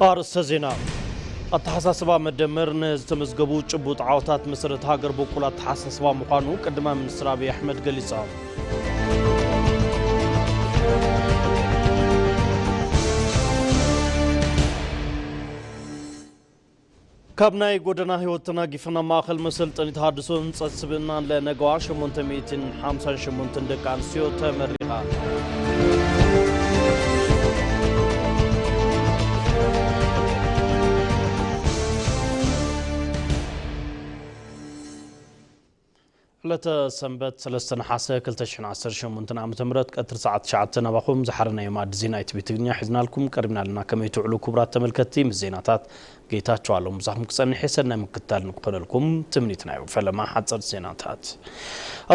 ኣርእስተ ዜና። ኣተሓሳስባ መደመር ንዝተመዝገቡ ጭቡጥ ዓወታት መሰረት ሃገር በቁል ኣተሓሳስባ ምዃኑ ቀዳማይ ሚኒስትር ኣብይ ኣሕመድ ገሊጾም። ካብ ናይ ጎደና ህይወት ተናጊፍና ማእኸል መሰልጠኒ ተሃድሶ ህንፀት ስብእናን ለነገዋ ሸሞንተ ሚእትን ሓምሳን ሸሞንተን ደቂ ኣንስትዮ ተመሪቓ። ዕለተ ሰንበት ሰለስተ ነሓሰ ክልተ ሽሕን ዓሰርተ ሸሞንተን ዓመተ ምህረት ቀትሪ ሰዓት ትሽዓተ ናባኹም ዝሓረናዮ መኣዲ ዜና ኢቲቪ ትግርኛ ሒዝናልኩም ቀሪብና ኣለና። ከመይ ትውዕሉ ክቡራት ተመልከትቲ? ምስ ዜናታት ጌታቸው ኣለሙ ምሳኹም ክጸንሕ እየ። ሰናይ ምክትታል ንክኾነልኩም ትምኒትና እዩ። ፈለማ ሓጸርቲ ዜናታት።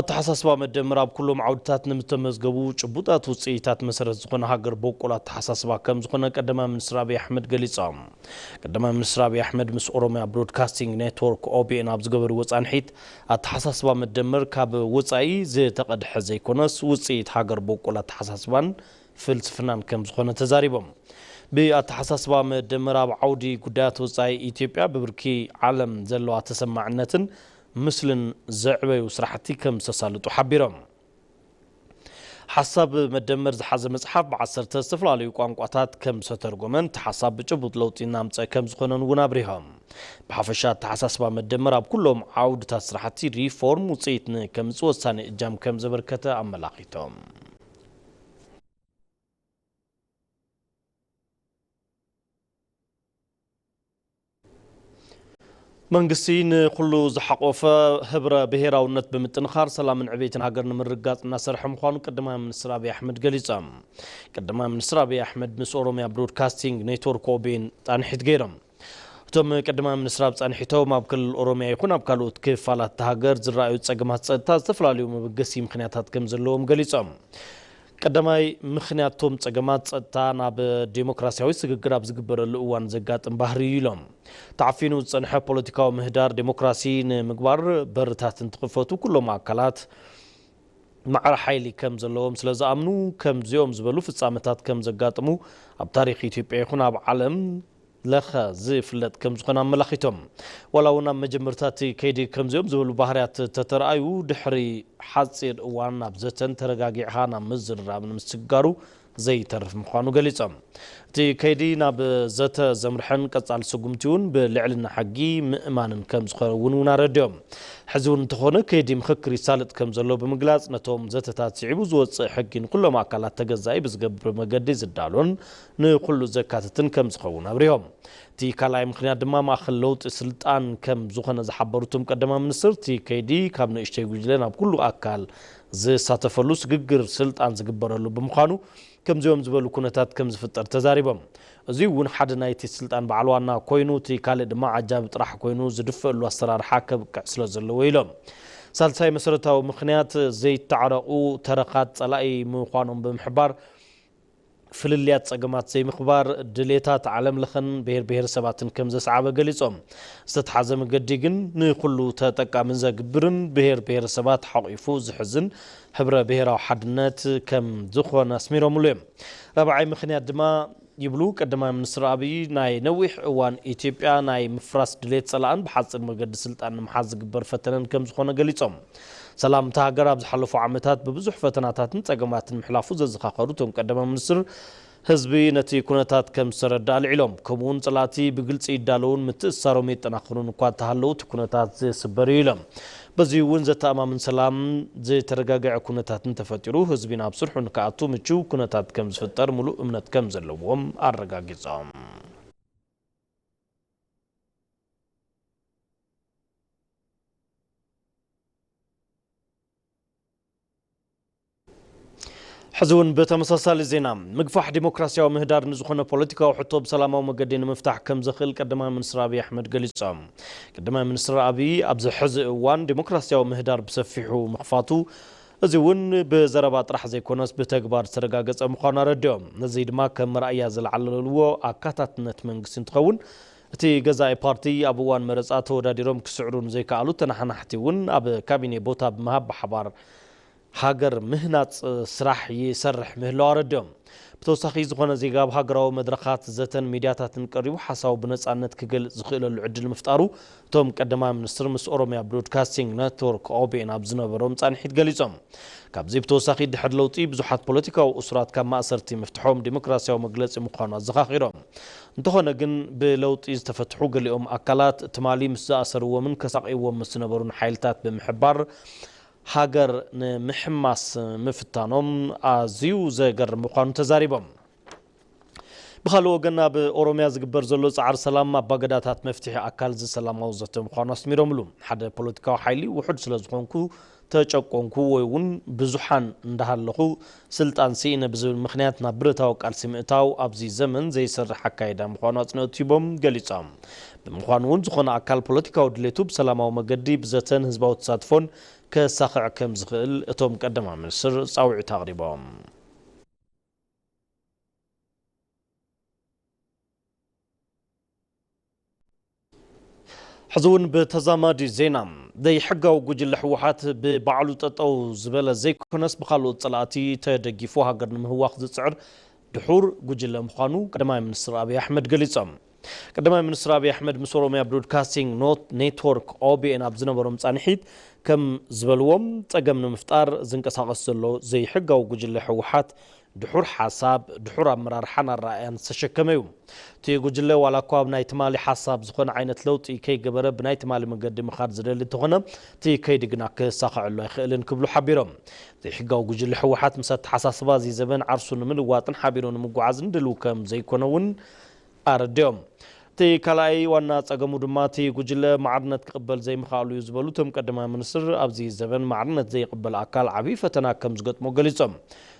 ኣተሓሳስባ መደመር ኣብ ኩሎም ዓውድታት ንምተመዝገቡ ጭቡጣት ውጽኢታት መሰረት ዝኾነ ሃገር በቆል ኣተሓሳስባ ከም ዝኾነ ቀዳማይ ሚኒስትር ኣብይ ኣሕመድ ገሊጾም። ቀዳማይ ሚኒስትር ኣብይ ኣሕመድ ምስ ኦሮሚያ ብሮድካስቲንግ ኔትወርክ ኦቢኤን ኣብ ዝገበርዎ ጻንሒት፣ ኣተሓሳስባ መደመር ካብ ወጻኢ ዝተቐድሐ ዘይኮነስ ውጽኢት ሃገር በቆል ኣተሓሳስባን ፍልስፍናን ከም ዝኾነ ተዛሪቦም። ብኣተሓሳስባ መደመር ኣብ ዓውዲ ጉዳያት ወጻኢ ኢትዮጵያ ብብርኪ ዓለም ዘለዋ ተሰማዕነትን ምስልን ዘዕበዩ ስራሕቲ ከም ዝተሳልጡ ሓቢሮም። ሓሳብ መደመር ዝሓዘ መጽሓፍ ብዓሰርተ ዝተፈላለዩ ቋንቋታት ከም ዝተተርጎመን እቲ ሓሳብ ብጭቡጥ ለውጢ እናምጸ ከም ዝኾነን እውን ኣብሪሆም። ብሓፈሻ ኣተሓሳስባ መደመር ኣብ ኩሎም ዓውድታት ስራሕቲ ሪፎርም ውጽኢት ንከምጽእ ወሳኒ እጃም ከም ዘበርከተ ኣመላኺቶም። መንግስቲ ንኹሉ ዝሓቆፈ ህብረ ብሄራውነት ብምጥንኻር ሰላምን ዕቤትን ሃገር ንምርግጋጽ እናሰርሐ ምዃኑ ቀዳማይ ሚኒስትር ኣብይ ኣሕመድ ገሊጾም። ቀዳማይ ሚኒስትር ኣብይ ኣሕመድ ምስ ኦሮሚያ ብሮድካስቲንግ ኔትወርክ ኦቢኤን ጻንሒት ገይሮም። እቶም ቀዳማይ ሚኒስትር ኣብ ጻንሒቶም ኣብ ክልል ኦሮሚያ ይኹን ኣብ ካልኦት ክፋላት እታ ሃገር ዝረኣዩ ጸገማት ጸጥታ ዝተፈላለዩ መበገሲ ምኽንያታት ከም ዘለዎም ገሊጾም። ቀዳማይ ምኽንያት እቶም ጸገማት ጸጥታ ናብ ዴሞክራሲያዊ ስግግር ኣብ ዝግበረሉ እዋን ዘጋጥም ባህሪ እዩ ኢሎም። ተዓፊኑ ዝጸንሐ ፖለቲካዊ ምህዳር ዴሞክራሲ ንምግባር በርታት እንትኽፈቱ ኩሎም ኣካላት ማዕረ ሓይሊ ከም ዘለዎም ስለ ዝኣምኑ ከምዚኦም ዝበሉ ፍጻመታት ከም ዘጋጥሙ ኣብ ታሪኽ ኢትዮጵያ ይኹን ኣብ ዓለም ለኸ ዝፍለጥ ከም ዝኾነ ኣመላኺቶም። ዋላ እውን ኣብ መጀመርታ እቲ ከይዲ ከምዚኦም ዝበሉ ባህርያት ተተረኣዩ ድሕሪ ሓፂር እዋን ናብ ዘተን ተረጋጊዕኻ ናብ ምዝርራብን ምስግጋሩ ዘይተርፍ ምዃኑ ገሊጾም። እቲ ከይዲ ናብ ዘተ ዘምርሐን ቀጻሊ ስጉምቲ እውን ብልዕልና ሕጊ ምእማንን ከም ዝኸውን እውን ኣረዲኦም። ሕዚ እውን እንተኾነ ከይዲ ምኽክር ይሳለጥ ከም ዘሎ ብምግላጽ ነቶም ዘተታት ስዒቡ ዝወፅእ ሕጊ ንኩሎም ኣካላት ተገዛኢ ብዝገብር መገዲ ዝዳሎን ንኩሉ ዘካትትን ከም ዝኸውን ኣብሪሆም። እቲ ካልኣይ ምኽንያት ድማ ማእኸል ለውጢ ስልጣን ከም ዝኾነ ዝሓበሩ እቶም ቀዳማይ ሚኒስትር እቲ ከይዲ ካብ ንእሽተይ ጉጅለ ናብ ኩሉ ኣካል ዝሳተፈሉ ስግግር ስልጣን ዝግበረሉ ብምዃኑ ከምዚኦም ዝበሉ ኩነታት ከም ዝፍጠር ተዛሪቦም። እዚ እውን ሓደ ናይቲ ስልጣን በዓል ዋና ኮይኑ እቲ ካልእ ድማ ዓጃቢ ጥራሕ ኮይኑ ዝድፈእሉ ኣሰራርሓ ከብቅዕ ስለ ዘለዎ ኢሎም። ሳልሳይ መሰረታዊ ምኽንያት ዘይተዓረቑ ተረኻት ጸላኢ ምዃኖም ብምሕባር ፍልልያት ጸገማት ዘይምኽባር ድሌታት ዓለም ለኸን ብሄር ብሄረሰባትን ከም ዘስዓበ ገሊጾም። ዝተትሓዘ መገዲ ግን ንኩሉ ተጠቃምን ዘግብርን ብሄር ብሄረሰባት ሓቒፉ ዝሕዝን ህብረ ብሄራዊ ሓድነት ከም ዝኾነ ኣስሚሮምሉ እዮም። ራብዓይ ምኽንያት ድማ ይብሉ ቀዳማይ ሚኒስትር ኣብይ ናይ ነዊሕ እዋን ኢትዮጵያ ናይ ምፍራስ ድሌት ጸላእን ብሓጺር መገዲ ስልጣን ንምሓዝ ዝግበር ፈተነን ከም ዝኾነ ገሊጾም። ሰላም እታ ሃገር ኣብ ዝሓለፉ ዓመታት ብብዙሕ ፈተናታትን ጸገማትን ምሕላፉ ዘዘኻኸሩ እቶም ቀዳማይ ሚኒስትር ህዝቢ ነቲ ኩነታት ከም ዝተረድኣ ኣልዒሎም። ከምኡውን ጸላእቲ ብግልጺ ይዳለውን ምትእስሳሮም የጠናኽሩን እኳ እንተሃለዉ እቲ ኩነታት ዝስበር እዩ ኢሎም። በዚ እውን ዘተኣማምን ሰላም ዝተረጋገዐ ኩነታት እንተፈጢሩ ህዝቢ ናብ ስርሑ ንክኣቱ ምቹው ኩነታት ከም ዝፍጠር ሙሉእ እምነት ከም ዘለዎም ኣረጋጊጾም። ሕዚ እውን ብተመሳሳሊ ዜና ምግፋሕ ዲሞክራሲያዊ ምህዳር ንዝኾነ ፖለቲካዊ ሕቶ ብሰላማዊ መገዲ ንምፍታሕ ከም ዘኽእል ቀዳማይ ሚኒስትር ኣብይ ኣሕመድ ገሊጾም። ቀዳማይ ሚኒስትር ኣብይ ኣብዚ ሕዚ እዋን ዲሞክራሲያዊ ምህዳር ብሰፊሑ ምኽፋቱ እዚ እውን ብዘረባ ጥራሕ ዘይኮነስ ብተግባር ዝተረጋገጸ ምዃኑ ኣረዲኦም። ነዚ ድማ ከም መርኣያ ዝለዓለልዎ ኣካታትነት መንግስቲ እንትኸውን እቲ ገዛኢ ፓርቲ ኣብ እዋን መረጻ ተወዳዲሮም ክስዕሩ ንዘይከኣሉ ተነሓናሕቲ እውን ኣብ ካቢኔ ቦታ ብምሃብ ብሓባር ሃገር ምህናጽ ስራሕ ይሰርሕ ምህላው ኣረዲኦም። ብተወሳኺ፣ ዝኾነ ዜጋ ኣብ ሃገራዊ መድረኻት ዘተን ሚድያታትን ቀሪቡ ሓሳቡ ብነጻነት ክገልጽ ዝኽእለሉ ዕድል ምፍጣሩ፣ እቶም ቀዳማይ ሚኒስትር ምስ ኦሮሚያ ብሮድካስቲንግ ኔትወርክ፣ ኦቢኤን፣ ኣብ ዝነበሮም ጻንሒት ገሊጾም። ካብዚ ብተወሳኺ፣ ድሕሪ ለውጢ ብዙሓት ፖለቲካዊ እሱራት ካብ ማእሰርቲ ምፍትሖም ዲሞክራሲያዊ መግለጺ ምዃኑ ኣዘኻኺሮም። እንተኾነ ግን፣ ብለውጢ ዝተፈትሑ ገሊኦም ኣካላት፣ ትማሊ ምስ ዝኣሰርዎምን ከሳቕይዎም ምስ ዝነበሩን ሓይልታት ብምሕባር፣ ሃገር ንምሕማስ ምፍታኖም ኣዝዩ ዘገርም ምዃኑ ተዛሪቦም። ብኻልእ ወገን፣ ኣብ ኦሮሚያ ዝግበር ዘሎ ጻዕሪ ሰላም ኣባገዳታት መፍትሒ ኣካል እዚ ሰላማዊ ዘተ ምዃኑ ኣስሚሮምሉ። ሓደ ፖለቲካዊ ሓይሊ ውሑድ ስለ ዝኾንኩ ተጨቆንኩ ወይ እውን ብዙሓን እንዳሃለኹ ስልጣን ስኢነ ብዝብል ምኽንያት ናብ ብረታዊ ቃልሲ ምእታው ኣብዚ ዘመን ዘይሰርሕ ኣካይዳ ምዃኑ ኣጽንኦት ሂቦም ገሊጾም። ብምዃኑ እውን ዝኾነ ኣካል ፖለቲካዊ ድሌቱ ብሰላማዊ መገዲ ብዘተን ህዝባዊ ተሳትፎን ከሳኽዕ ከም ዝኽእል እቶም ቀዳማይ ሚኒስትር ጻውዒት ኣቕሪቦም። ሕዚ እውን ብተዛማዲ ዜና፣ ዘይሕጋዊ ጉጅለ ህወሓት ብባዕሉ ጠጠው ዝበለ ዘይኮነስ፣ ብካልኦት ጸላእቲ ተደጊፉ ሃገር ንምህዋኽ ዝጽዕር ድሑር ጉጅለ ምዃኑ ቀዳማይ ሚኒስትር ኣብይ ኣሕመድ ገሊጾም። ቀዳማይ ሚኒስትር ኣብይ ኣሕመድ ምስ ኦሮሚያ ብሮድካስቲንግ ኖት-፣ ኔትወርክ፣ ኦቢኤን፣ ኣብ ዝነበሮም ጻንሒት ከም ዝበልዎም፣ ጸገም ንምፍጣር ዝንቀሳቐስ ዘሎ ዘይሕጋዊ ጉጅለ ህወሓት ድሑር ሓሳብ፣ ድሑር ኣመራርሓን ኣረኣእያን ዝተሸከመ እዩ። እቲ ጉጅለ ዋላ እኳ ኣብ ናይ ትማሊ ሓሳብ ዝኾነ ዓይነት ለውጢ ከይገበረ ብናይ ትማሊ መገዲ ምኻድ ዝደሊ እንተኾነ፣ እቲ ከይዲ ግና ክሳኸዐሉ ኣይኽእልን ክብሉ ሓቢሮም። ዘይሕጋዊ ጉጅለ ህወሓት ምስ ኣተሓሳስባ እዚ ዘበን ዓርሱ ንምልዋጥን ሓቢሩ ንምጉዓዝን ድልው ከም ዘይኮነ እውን ኣረዲኦም። እቲ ካልኣይ ዋና ጸገሙ ድማ እቲ ጉጅለ ማዕርነት ክቕበል ዘይምኽኣሉ እዩ ዝበሉ እቶም ቀዳማይ ሚኒስትር፣ ኣብዚ ዘበን ማዕርነት ዘይቕበል ኣካል ዓብዪ ፈተና ከም ዝገጥሞ ገሊጾም።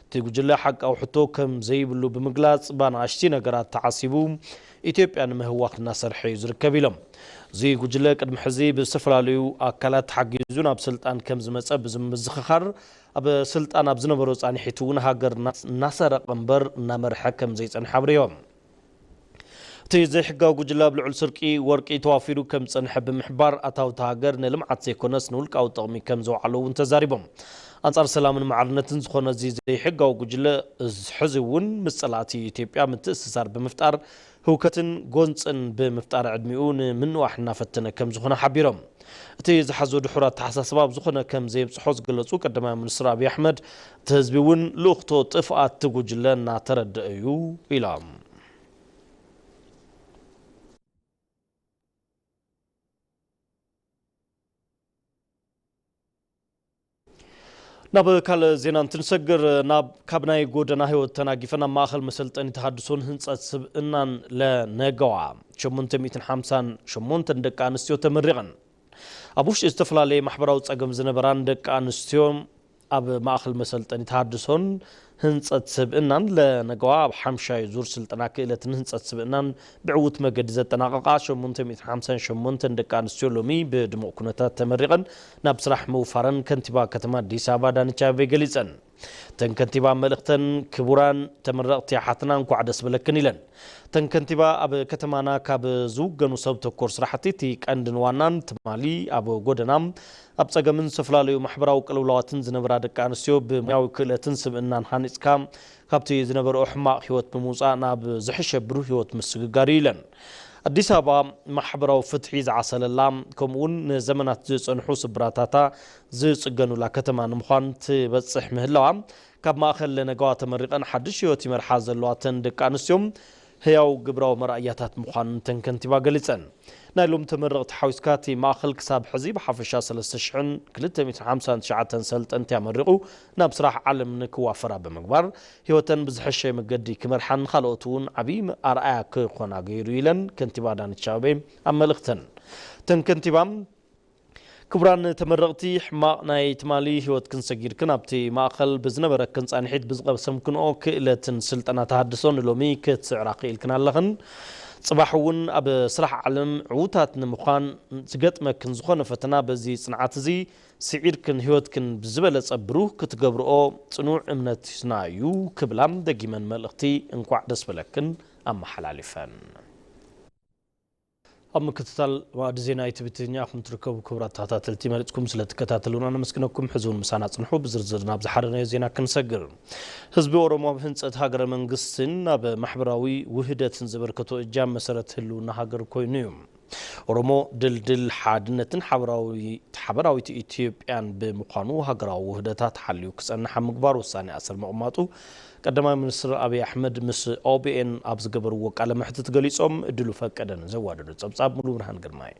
እቲ ጉጅለ ሓቃዊ ሕቶ ከም ዘይብሉ ብምግላጽ፣ ብናእሽቲ ነገራት ተዓሲቡ ኢትዮጵያ ንምህዋኽ እናሰርሐ እዩ ዝርከብ ኢሎም። እዚ ጉጅለ ቅድሚ ሕዚ ብዝተፈላለዩ ኣካላት ተሓጊዙ ናብ ስልጣን ከም ዝመጸ ብምዝኽኻር፣ ኣብ ስልጣን ኣብ ዝነበሮ ጻንሒት እውን ሃገር እናሰረቐ እምበር እናመርሐ ከም ዘይጸንሐ ኣብሪሆም። እቲ ዘይሕጋዊ ጉጅለ ኣብ ልዑል ስርቂ ወርቂ ተዋፊሩ ከም ዝጸንሐ ብምሕባር፣ ኣታውቲ ሃገር ንልምዓት ዘይኮነስ ንውልቃዊ ጥቕሚ ከም ዘውዓሎ እውን ተዛሪቦም። ኣንጻር ሰላምን ማዕርነትን ዝኾነ እዚ ዘይሕጋዊ ጉጅለ፣ እዚ ሕዚ እውን ምስ ጸላእቲ ኢትዮጵያ ምትእስሳር ብምፍጣር፣ ህውከትን ጎንጽን ብምፍጣር ዕድሚኡ ንምንዋሕ እናፈተነ ከም ዝኾነ ሓቢሮም። እቲ ዝሓዞ ድሑር ኣተሓሳስባ ኣብ ዝኾነ ከም ዘየብጽሖ ዝገለጹ ቀዳማይ ሚኒስትር ኣብይ ኣሕመድ፣ እቲ ህዝቢ እውን ልእኽቶ ጥፍኣት እቲ ጉጅለ እናተረደአ እዩ ኢሎም። ናብ ካልእ ዜና እንትንሰግር፣ ናብ፣ ካብ ናይ ጎደና ህይወት ተናጊፈን ናብ ማእኸል መሰልጠኒ ተሃድሶን ህንጸት ስብእናን ለነገዋ ሸሞንተ ሚእትን ሓምሳን ሸሞንተን ደቂ ኣንስትዮ ተመሪቐን። ኣብ ውሽጢ ዝተፈላለየ ማሕበራዊ ጸገም ዝነበራን ደቂ ኣንስትዮ ኣብ ማእኸል መሰልጠኒ ተሃድሶን ህንጸት ስብእናን ለነገዋ ኣብ ሓምሻይ ዙር ስልጠና ክእለትን ህንጸት ስብእናን ብዕዉት መገዲ ዘጠናቐቓ ሸሞንተ ሚእትን ሓምሳን ሸሞንተን ደቂ ኣንስትዮ ሎሚ ብድሙቕ ኩነታት ተመሪቐን ናብ ስራሕ ምውፋረን ከንቲባ ከተማ ኣዲስ ኣበባ ኣዳነች ኣቤቤ ገሊጸን። እተን ከንቲባ ኣብ መልእኽተን፣ ክቡራን ተመረቕቲ ኣሓትና እንኳዕ ደስ በለክን ኢለን። እተን ከንቲባ ኣብ ከተማና ካብ ዝውገኑ ሰብ ተኮር ስራሕቲ እቲ ቀንድን ዋናን ትማሊ ኣብ ጎደና ኣብ ጸገምን ዝተፈላለዩ ማሕበራዊ ቅልውላዋትን ዝነበራ ደቂ ኣንስትዮ ብሞያዊ ክእለትን ስብእናን ሃኒጽካ ካብቲ ዝነበረኦ ሕማቕ ህይወት ብምውጻእ ናብ ዝሕሸ ብሩህ ህይወት ምስግጋር እዩ ኢለን። ኣዲስ ኣበባ ማሕበራዊ ፍትሒ ዝዓሰለላ፣ ከምኡውን ንዘመናት ዝጸንሑ ስብራታታ ዝጽገኑላ ከተማ ንምዃን ትበጽሕ ምህላዋ፣ ካብ ማእከል ለነገዋ ተመሪቐን ሓድሽ ህይወት ይመርሓ ዘለዋ እተን ደቂ ኣንስትዮ ህያው ግብራዊ መርኣያታት ምዃነን እተን ከንቲባ ገሊጸን። ናይ ሎም ተመረቕቲ ሓዊስካ እቲ ማእከል ክሳብ ሕዚ ብሓፈሻ ሰለስተ ሽሕን ክልተ ሚእትን ሓምሳን ትሽዓተን ሰልጠንቲ ኣመሪቑ ናብ ስራሕ ዓለም ንክዋፈራ ብምግባር፣ ህይወተን ብዝሐሸ መገዲ ክመርሓን ንኻልኦት እውን ዓብዪ ኣርኣያ ክኾና ገይሩ ኢለን ከንቲባ ኣዳነች ኣቤቤ ኣብ መልእኽተን። እተን ከንቲባ፣ ክቡራን ተመረቕቲ፣ ሕማቕ ናይ ትማሊ ህይወትክን ሰጊርክን ኣብቲ ማእኸል ብዝነበረክን ጻንሒት ብዝቐሰምክንኦ ክእለትን ስልጠና ተሃድሶ ንሎሚ ክትስዕራ ክኢልክን ኣለኽን። ጽባሕ እውን ኣብ ስራሕ ዓለም ዕዉታት ንምዃን ዝገጥመክን ዝኾነ ፈተና በዚ ጽንዓት እዚ ስዒርክን ህይወትክን ብዝበለጸ ብሩህ ክትገብርኦ ጽኑዕ እምነትና እዩ ክብላ ደጊመን መልእኽቲ እንኳዕ ደስ በለክን ኣመሓላሊፈን። ኣብ ምክትታል ማዕዲ ዜና ኢቲቪ ትግርኛ ኢኹም ትርከቡ። ክቡራት ተኸታተልቲ፣ መሪጽኩም ስለ ትከታተሉና ነመስግነኩም። ሕዚ እውን ምሳና ጽንሑ። ብዝርዝር ናብ ዝሓረናዮ ዜና ክንሰግር። ህዝቢ ኦሮሞ ኣብ ህንጸት ሃገረ መንግስትን ኣብ ማሕበራዊ ውህደትን ዘበርከቶ እጃም መሰረት ህልውና ሃገር ኮይኑ እዩ። ኦሮሞ ድልድል ሓድነትን ሓበራዊ-፣ ሓበራዊት ኢትዮጵያን ብምዃኑ ሃገራዊ ውህደታ ተሓልዩ ክጸንሕ ኣብ ምግባር ወሳኒ ኣሰር ምቕማጡ ቀዳማይ ሚኒስትር ኣብይ ኣሕመድ ምስ ኦቢኤን ኣብ ዝገበርዎ ቃለ መሕትት ገሊጾም። እድሉ ፈቀደን ዘዋደዶ ጸብጻብ ሙሉ ብርሃን ግርማይ።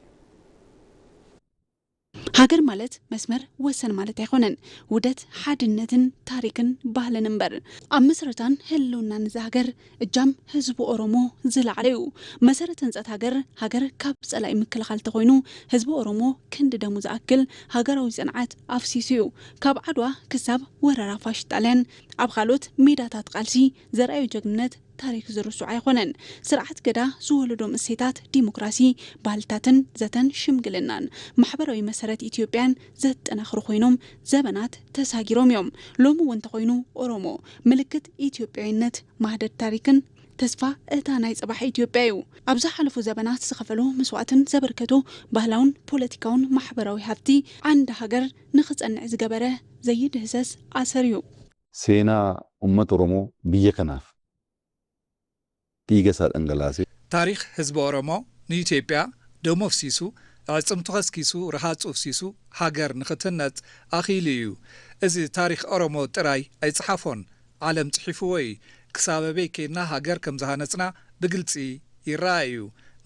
ሃገር ማለት መስመር ወሰን ማለት ኣይኮነን። ውህደት ሓድነትን ታሪክን ባህልን እምበር። ኣብ ምስረታን ህልውናን እዛ ሃገር እጃም ህዝቢ ኦሮሞ ዝለዓለ እዩ። መሰረት ህንጸት ሃገር፣ ሃገር ካብ ጸላኢ ምክልኻል ተኾይኑ፣ ህዝቢ ኦሮሞ ክንዲ ደሙ ዝኣክል ሃገራዊ ጽንዓት ኣፍሲሱ እዩ። ካብ ዓድዋ ክሳብ ወረራ ፋሽስት ጣልያን፣ ኣብ ካልኦት ሜዳታት ቃልሲ ዘርኣዮ ጀግንነት ታሪክ ዝርስዖ ኣይኮነን። ስርዓት ገዳ ዝወለዶም እሴታት ዲሞክራሲ፣ ባህልታትን ዘተን ሽምግልናን ማሕበራዊ መሰረት ኢትዮጵያን ዘጠናኽሩ ኮይኖም ዘበናት ተሳጊሮም እዮም። ሎሚ እውን እንተኾይኑ ኦሮሞ ምልክት ኢትዮጵያዊነት፣ ማህደር ታሪክን ተስፋ እታ ናይ ጽባሕ ኢትዮጵያ እዩ። ኣብ ዝሓለፉ ዘበናት ዝኸፈሎ መስዋእትን ዘበርከቶ ባህላውን ፖለቲካውን ማሕበራዊ ሃብቲ ዓንዲ ሃገር ንኽጸንዕ ዝገበረ ዘይድህሰስ ኣሰር እዩ። Seenaa uummata Oromoo biyya kanaaf dhiiga isaa dhangalaasee. ታሪኽ ህዝቢ ኦሮሞ ንኢትዮጵያ ደሙ ኣፍሲሱ፣ ኣዕጽምቱ ከስኪሱ፣ ረሃጹ ኣፍሲሱ ሃገር ንኽትህነጽ ኣኽኢሉ እዩ። እዚ ታሪኽ ኦሮሞ ጥራይ ኣይጸሓፎን፣ ዓለም ጽሒፍዎ እዩ። ክሳብ ኣበይ ከይድና ሃገር ከም ዝሃነጽና ብግልጺ ይረኣ እዩ።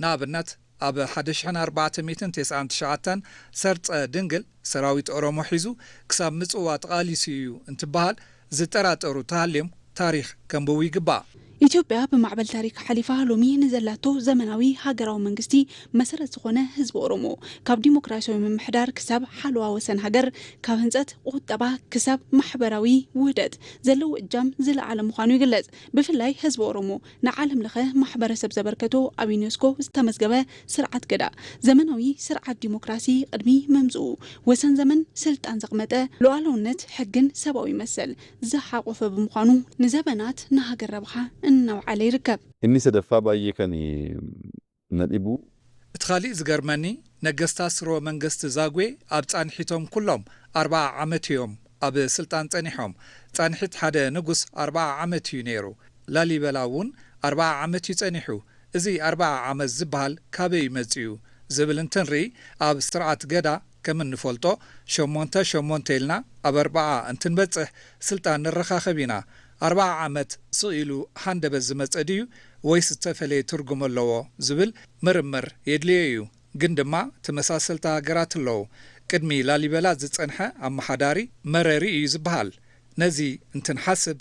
ንኣብነት ኣብ ሓደ ሽሕን ኣርባዕተ ሚእትን ተስዓን ትሽዓተን ሰርጸ ድንግል ሰራዊት ኦሮሞ ሒዙ ክሳብ ምጽዋ ተቓሊሱ እዩ እንትበሃል ዝጠራጠሩ ተሃልዮም ታሪኽ ከንብቡ ይግባእ። ኢትዮጵያ ብማዕበል ታሪክ ሓሊፋ ሎሚ ንዘላቶ ዘመናዊ ሃገራዊ መንግስቲ መሰረት ዝኾነ ህዝቢ ኦሮሞ ካብ ዲሞክራሲያዊ ምምሕዳር ክሳብ ሓለዋ ወሰን ሃገር ካብ ህንፀት ቁጠባ ክሳብ ማሕበራዊ ውህደት ዘለዎ እጃም ዝለዓለ ምዃኑ ይግለጽ። ብፍላይ ህዝቢ ኦሮሞ ንዓለም ለኸ ማሕበረሰብ ዘበርከቶ ኣብ ዩኔስኮ ዝተመዝገበ ስርዓት ገዳ ዘመናዊ ስርዓት ዲሞክራሲ ቅድሚ ምምፅኡ ወሰን ዘመን ስልጣን ዘቕመጠ ሉዓላውነት ሕግን ሰብኣዊ መሰል ዝሓቆፈ ብምዃኑ ንዘበናት ንሃገር ረብሓ እናውዓለ ይርከብ። Inni sadaffaa baay'ee kan na dhibu እቲ ካሊእ ዝገርመኒ ነገስታት ስርወ መንግስቲ ዛጉዌ ኣብ ጻንሒቶም ኩሎም ኣርብዓ ዓመት እዮም ኣብ ስልጣን ጸኒሖም። ጻንሒት ሓደ ንጉስ ኣርብዓ ዓመት እዩ ነይሩ። ላሊበላ እውን ኣርብዓ ዓመት እዩ ጸኒሑ። እዚ ኣርብዓ ዓመት ዝበሃል ካበይ እዩ መጺኡ ዝብል እንትንርኢ ኣብ ስርዓት ገዳ ከም እንፈልጦ ሸሞንተ ሸሞንተ ኢልና ኣብ ኣርብዓ እንትንበጽሕ ስልጣን ንረኻኸብ ኢና። ኣርብዓ ዓመት ስቕ ኢሉ ሃንደበት ዝመጸ ድዩ ወይስ ዝተፈለየ ትርጉም ኣለዎ ዝብል ምርምር የድልዮ እዩ። ግን ድማ ተመሳሰልቲ ሃገራት ኣለዉ። ቅድሚ ላሊበላ ዝጸንሐ ኣመሓዳሪ መረሪ እዩ ዝበሃል። ነዚ እንትንሓስብ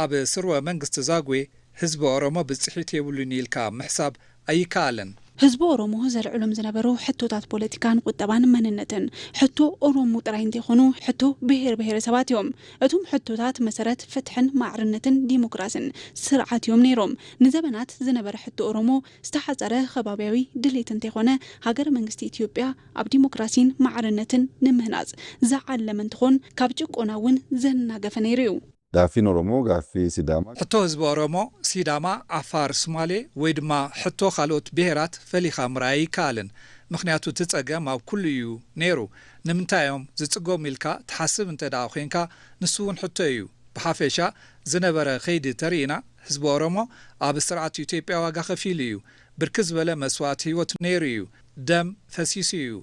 ኣብ ስርወ መንግስቲ ዛጉዌ ህዝቢ ኦሮሞ ብጽሒት የብሉን ኢልካ ምሕሳብ ኣይከኣልን። ህዝቢ ኦሮሞ ዘልዕሎም ዝነበሩ ሕቶታት ፖለቲካን ቁጠባን መንነትን ሕቶ ኦሮሞ ጥራይ እንተይኮኑ ሕቶ ብሄር ብሄረሰባት እዮም። እቶም ሕቶታት መሰረት ፍትሕን ማዕርነትን ዲሞክራስን ስርዓት እዮም ነይሮም። ንዘበናት ዝነበረ ሕቶ ኦሮሞ ዝተሓጸረ ከባቢያዊ ድሌት እንተይኮነ ሃገረ መንግስቲ ኢትዮጵያ ኣብ ዲሞክራሲን ማዕርነትን ንምህናጽ ዝዓለመ እንትኾን ካብ ጭቆና እውን ዘናገፈ ነይሩ እዩ። Gaaffiin Oromoo gaaffii Sidaamaa. ሕቶ ህዝቢ ኦሮሞ፣ ሲዳማ፣ ዓፋር፣ ሶማሌ ወይ ድማ ሕቶ ካልኦት ብሄራት ፈሊኻ ምርኣይ ኣይከኣልን። ምኽንያቱ እቲ ጸገም ኣብ ኩሉ እዩ ነይሩ። ንምንታይ እዮም ዝጽገሙ ኢልካ ትሓስብ እንተ ደኣ ኮይንካ ንሱ እውን ሕቶ እዩ። ብሓፈሻ ዝነበረ ከይዲ ተሪእና ህዝቢ ኦሮሞ ኣብ ስርዓት ኢትዮጵያ ዋጋ ከፊሉ እዩ። ብርክት ዝበለ መስዋእቲ ህይወቱ ነይሩ እዩ። ደም ፈሲሱ እዩ።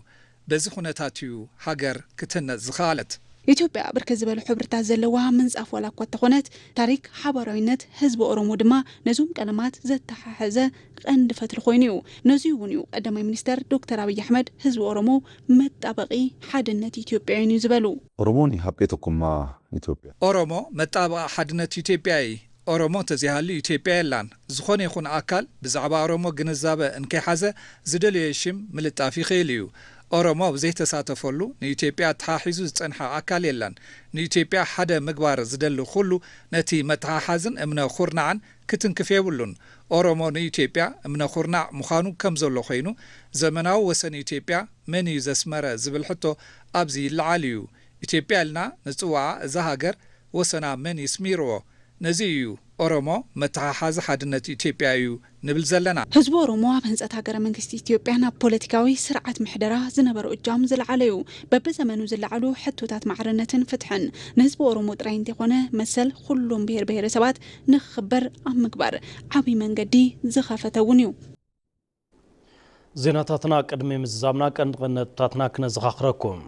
በዚ ኩነታት እዩ ሃገር ክትህነፅ ዝኸኣለት። ኢትዮጵያ ብርክት ዝበሉ ሕብርታት ዘለዋ ምንፃፍ ዋላ እኳ እንተኾነት ታሪክ ሓባራዊነት ህዝቢ ኦሮሞ ድማ ነዞም ቀለማት ዘተሓሐዘ ቀንዲ ፈትሊ ኮይኑ እዩ። ነዚ እውን እዩ ቀዳማይ ሚኒስተር ዶክተር ኣብይ ኣሕመድ ህዝቢ ኦሮሞ መጣበቂ ሓድነት ኢትዮጵያውያን እዩ ዝበሉ። Oromoon haphee tokkummaa Itoophiyaa. ኦሮሞ መጣበቂ ሓድነት ኢትዮጵያ እዩ። ኦሮሞ እንተዘይሃልዩ ኢትዮጵያ የላን። ዝኾነ ይኹን ኣካል ብዛዕባ ኦሮሞ ግንዛበ እንከይሓዘ ዝደለዮ ሽም ምልጣፍ ይኽእል እዩ። ኦሮሞ ኣብ ዘይተሳተፈሉ ንኢትዮጵያ ኣተሓሒዙ ዝጸንሐ ኣካል የለን። ንኢትዮጵያ ሓደ ምግባር ዝደሊ ኩሉ ነቲ መተሓሓዝን እምነ ኩርናዕን ክትንክፍ የብሉን። ኦሮሞ ንኢትዮጵያ እምነ ኩርናዕ ምዃኑ ከም ዘሎ ኮይኑ ዘመናዊ ወሰን ኢትዮጵያ መን እዩ ዘስመረ ዝብል ሕቶ ኣብዚ ይለዓል እዩ። ኢትዮጵያ ኢልና ንጽውዓ እዛ ሃገር ወሰና መን እዩ ስሚርዎ? ነዚ እዩ ኦሮሞ መተሓሓዚ ሓድነት ኢትዮጵያ እዩ ንብል ዘለና። ህዝቢ ኦሮሞ ኣብ ህንፀት ሃገረ መንግስቲ ኢትዮጵያን ኣብ ፖለቲካዊ ስርዓት ምሕደራ ዝነበሮ እጃም ዝለዓለ እዩ። በብዘመኑ ዝለዓሉ ሕቶታት ማዕርነትን ፍትሕን ንህዝቢ ኦሮሞ ጥራይ እንተይኮነ መሰል ኩሎም ብሄር ብሄረሰባት ንክኽበር ኣብ ምግባር ዓብይ መንገዲ ዝኸፈተ እውን እዩ። ዜናታትና ቅድሚ ምዝዛምና ቀንዲ ቀንዲ ነጥብታትና ክነዘኻኽረኩም።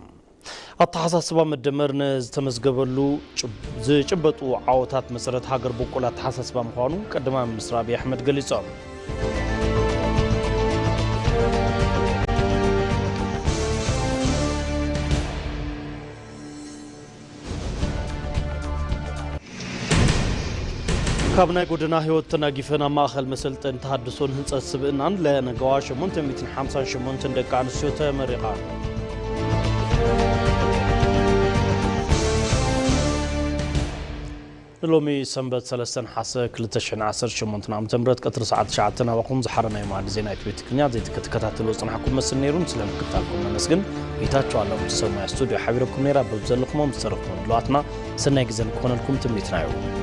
ኣተሓሳስባ መደመር ንዝተመዝገበሉ ዝጭበጡ ዓወታት መሰረት ሃገር በቆል ኣተሓሳስባ ምዃኑ ቀዳማይ ሚኒስትር ኣብይ ኣሕመድ ገሊጾም። ካብ ናይ ጎደና ህይወት ተናጊፈን ኣብ ማእኸል መሰልጠን ተሃድሶን ህንፀት ስብእናን ለነገዋ ሸሞንተ ሚእትን ሓምሳን ሸሞንተን ደቂ ኣንስትዮ ተመሪቓ። ንሎሚ ሰንበት ሰለስተ ነሓሰ ክልተ ሽሕን ዓሰርተ ሸሞንተን ዓመተ ምህረት ቀትሪ ሰዓት ትሽዓተ ናባኹም ዝሓረናዮ መኣዲ ዜና ኢትዮ ትግርኛ ዘይቲ ክትከታተልዎ ዝጸናሕኩም መስል ነይሩ። ስለ ምክትታልኩም ነመስግን። ጌታቸው ኣለሙ ሰማይ ስቱድዮ ሓቢረኩም ነይራ። በብዘለኹሞ ምስ ተረኽቡ ድልዋትና ሰናይ ግዜ ንክኾነልኩም ትምኒትና እዩ።